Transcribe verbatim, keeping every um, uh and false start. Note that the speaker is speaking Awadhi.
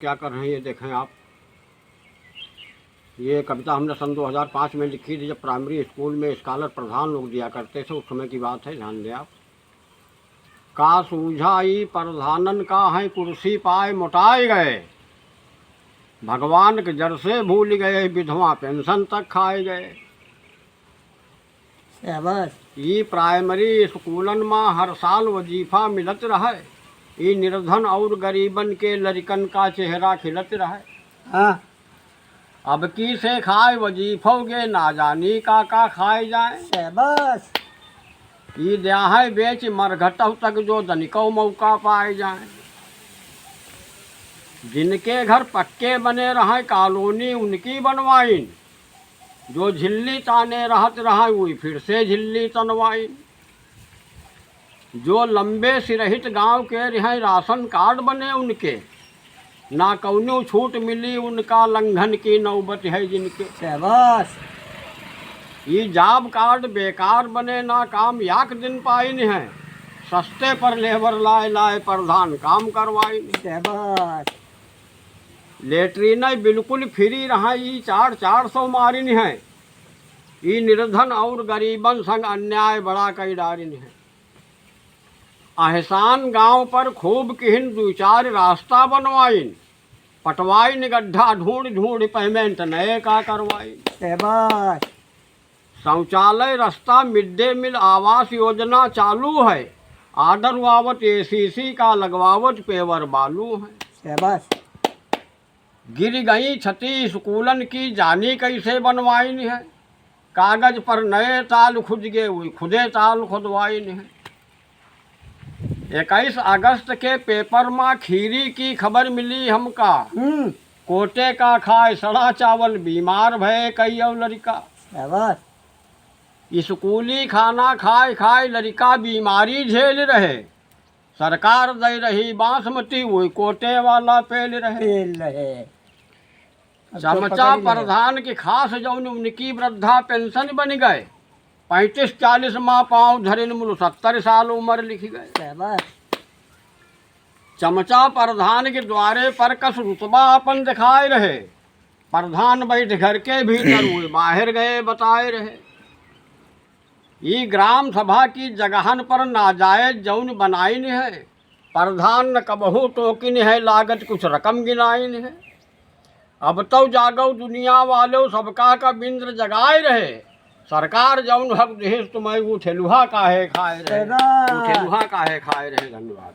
क्या कर रहे हैं, ये देखें आप। ये कविता हमने सन दो हज़ार पाँच में लिखी थी, जब प्राइमरी स्कूल में स्कॉलर प्रधान लोग दिया करते थे, उस समय की बात है, ध्यान दें आप। का सूझा ई प्रधानन का, हैं कुर्सी पाए मोटाए गए, भगवान के जर से भूलि गए, विधवा पेंशन तक खाए गए। शाबाश। ई प्राइमरी स्कूलन मा हर साल वजीफा मिलत रहे। ई निर्धन और गरीबन के लरिकन का चेहरा खिलत रहे। हाँ। अब की से खाए वजीफो गे, ना जानी का का खाए जाए। शाबाश। ई द्याहे बेच मरघटव तक जो दनिको मौका पाए जाए। जिनके घर पक्के बने रहे कॉलोनी उनकी बनवाइन, जो झिल्ली ताने रहत रहे, वही फिर से झिल्ली तनवाइन। जो लंबे सिरहित गांव के रहे, राशन कार्ड बने उनके, ना कौनो छूट मिली उनका, लंघन की नौबत है जिनके। शाबाश। ई जॉब कार्ड बेकार बने, ना काम याक दिन पाइन है, सस्ते पर लेबर लाए लाए प्रधान काम करवाइन। शाबाश। लेटरिन बिल्कुल फ्री रहा, ई चार चार सौ मारिन है। ई निर्धन और गरीबन संग अन्याय बड़ा कई डारिन है। एहसान गांव पर खूब किहिन, दू चार रास्ता बनवाइन, पटवाइन गड्ढा ढूंढ ढूंढ पेमेंट नए का करवाइन। शाबाश। शौचालय, रास्ता, मिड डे मील, आवास योजना चालू है, ऑर्डर आवत एसीसी का, लगवावत पेवर बालू है। शाबाश। गिर गई छती स्कूलन की, जानी कैसे बनवाइन है, कागज पर नए ताल खुद गे, वही खुदे ताल खुदवाइन है। इक्कीस अगस्त के पेपर मा खीरी की खबर मिली हमका। हम्म। कोटे का खाए सड़ा चावल, बीमार भए कई और लड़िका। शाबाश। स्कूली खाना खाए खाए लड़िका बीमारी झेल रहे। सरकार दे रही बासमती, वही कोटे वाला पेल रहे। पेल रहे। अब तो चमचा पकड़ ले। प्रधान की खास जौन उनकी वृद्धा पेंशन बन गए। पैंतीस चालीस मा पाँव धरिन मुल सत्तर साल उम्र लिख गए। शाबाश। चमचा प्रधान के द्वारे पर कस रुतबा अपन दिखाए रहे। प्रधान बैठ घर के भीतर, हुए बाहर गए बताए रहे। ई ग्राम सभा की जगहन पर नाजायज जौन बनाइन है, प्रधान न कबहू टोकिन है, लागत कुछ रकम गिनाइन है। अब तो जागो दुनिया वालो, सबका का बिंद्र जगाए रहे। सरकार जौन हक दिहिस तुम्हें, वो ठेलुहा काहे खाए रहे, शाबाश। वो ठेलुहा काहे खाए रहे। धन्यवाद।